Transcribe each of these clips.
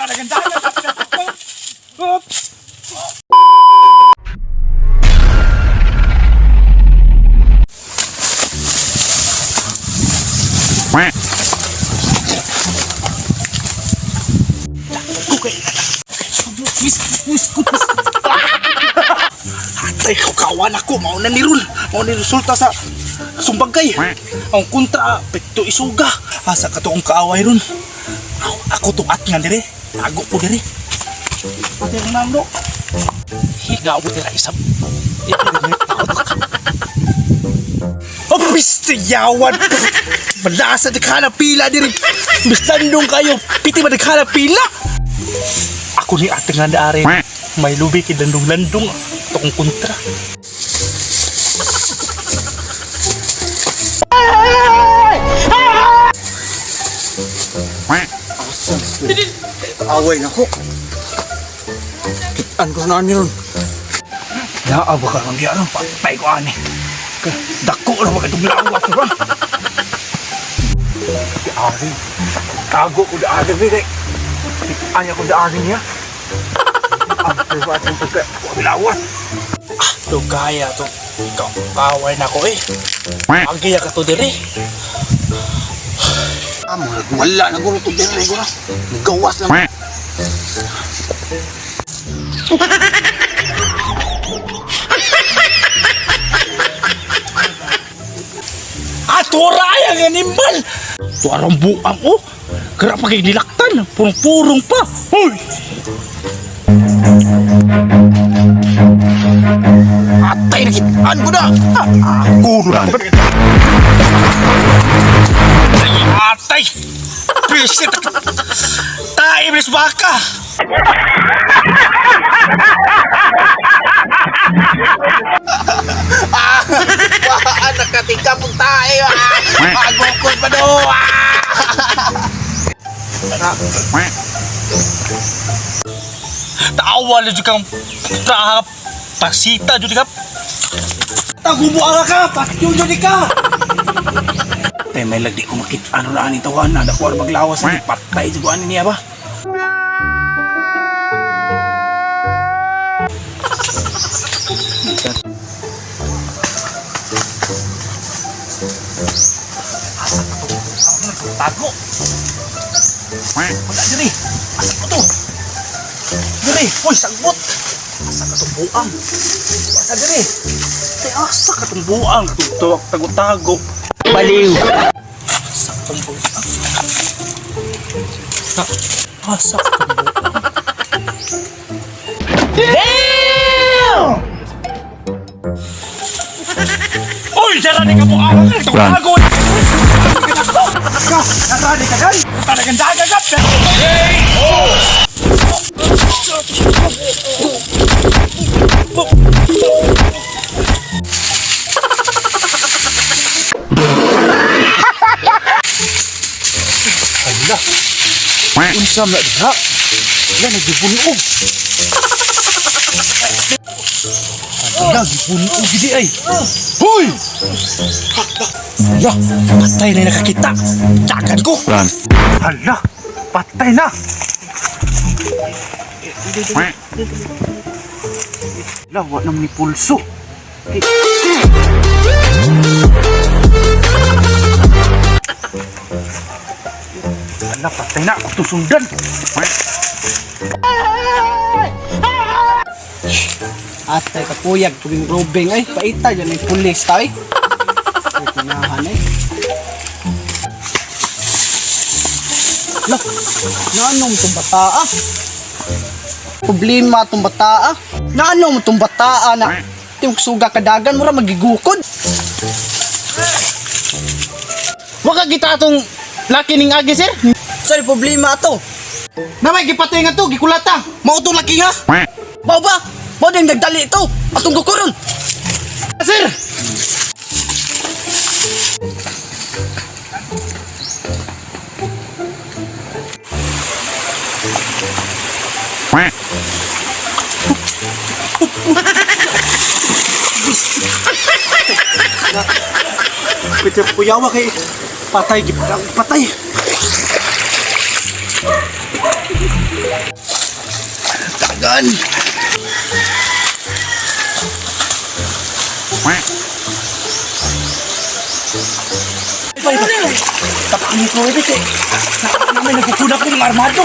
Atay, kawan ako. Mao na ni Rul. Mao ni resulta sa sumbagay. Ang kontra, pekto isuga. Asa ka to kong kaaway ron. Ako to at nga dire. Tago ko dire. Pati ang nando. Higa mo tira isap. Oh, piste yawan. Malasa di ka na pila diri. Bislandong kayo. Piti ba di ka na pila? Ako ni ate nga na ari. May lubi kay landong-landong. Ito kong kontra. Away na ko. Kitaan ko na ni ron. Naa ba ka ron diyan? Patay ko ani. Dako na ba itong lawas ba? Di ari. Tago ko di ari ni. Kitaan niya ko di ari niya. Ang pero atong pagka lawas. Ah, to kaya to. Kaway na ko eh. Agiya ka to diri. Amo wala na guro to diri guro. Gawas lang. Ah, tura ay ang animal! Tuarang buang oh. Kaya pa kay nilaktan. Purong-purong pa. Hoy! Atay na kitaan ko na. Ako na. Ay, atay! Pisit! Tae, bilis baka! Ah, nakatingka pong tae. Ah, agukod pa do. Tawa na dyan kang traha pasita dyan ka. Tagubuara ka! Patyo dyan ka! Tay may lagdi ko makita ano na ani tawan na dako ar maglawas ani patay jud ani niya ba. Tago! Wala diri! Asa ko to? Diri! Uy, sagbot! Asa ka tong buang? Asa diri? Tay, asa ka tong buang? Tuwak tago-tago. Baliw. Asa ka tong buang? Asa ka tong buang? Damn! Uy, dara ni ka buang! Tago-tago! Dara ni ka gan! Talagang daga ka! Hala. Unsa man diha? Wala nagibunog. Hala, gibunog gidi ay. Hoy! Hala, patay na yung nakakita. Dagan ko. Run. Hala, patay na. Hala, wa naman ni pulso. Hala, patay na. Ako itong sundan. Atay kapuyag tuging robing ay paita dyan ay pulis tay. Ay tinahan ay. Lah, naanong tong bataa? Problema tong bataa. Naanong tong bataa na tiyong suga kadagan mura magigukod. Wa ka kita atong laki ning agi sir. Sorry problema ato. Na may gipatay nga to, gikulata. Mao to laki ha. Mao ba? Mao din nagdali ito. Atong kukuron. Sir. Peter Puyawa kay patay gid patay. Tagan. Tapang ko eh, kay. Namin nagkukuna ko ng armado.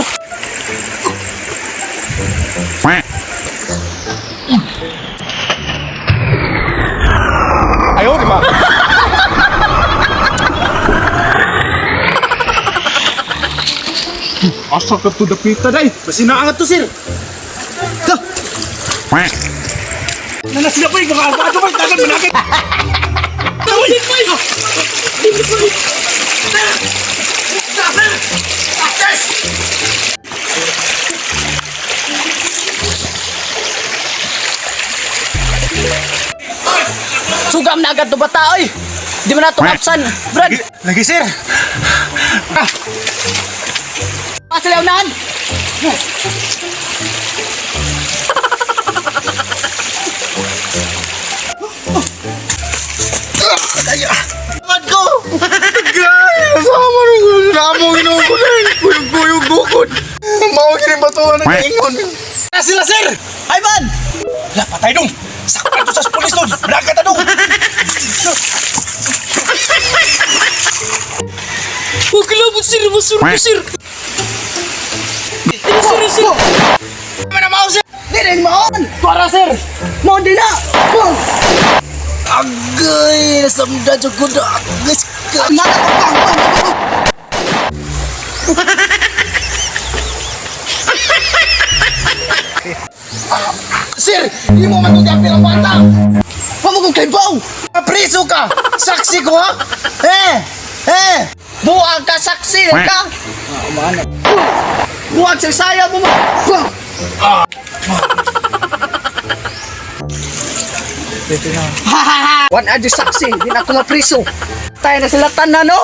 Ayaw, di ba? Asa ka to dapita day? Basta to, sir. Ta. Nana sila pa yung mga armado pa. Tagan manakit. Tawid pa. Sugam na agad to bata oy. Di man nato kapsan. Brad, Lagi, sir. Ah, asa unahan. Bad ko! Gay! Sama nung namo ginoo Kuyog-kuyog bukod. Mao gini batuan ang ingon. na sila, sir. Ay man. Lah, patay dong. Sakpan to sa pulis dong. Belaga ta dong. Huwag labot sir, masur ko sir. Sir, sir. Mana mau, sir? Di rin maon. Para sir. Maon din na. Bang. Agay, nasamdan sa kuda. Agay, ka. Na, bang, bang, bang. Sir, imo man tong ang bata. Wa mo kong kaybaw. Preso ka. Saksi ko ha. Eh! Eh! Buang ka saksi ka. Buang sa saya mo. Bang. Wan adyo saksi, di na ako mapriso. Tayo na sila tanan, no?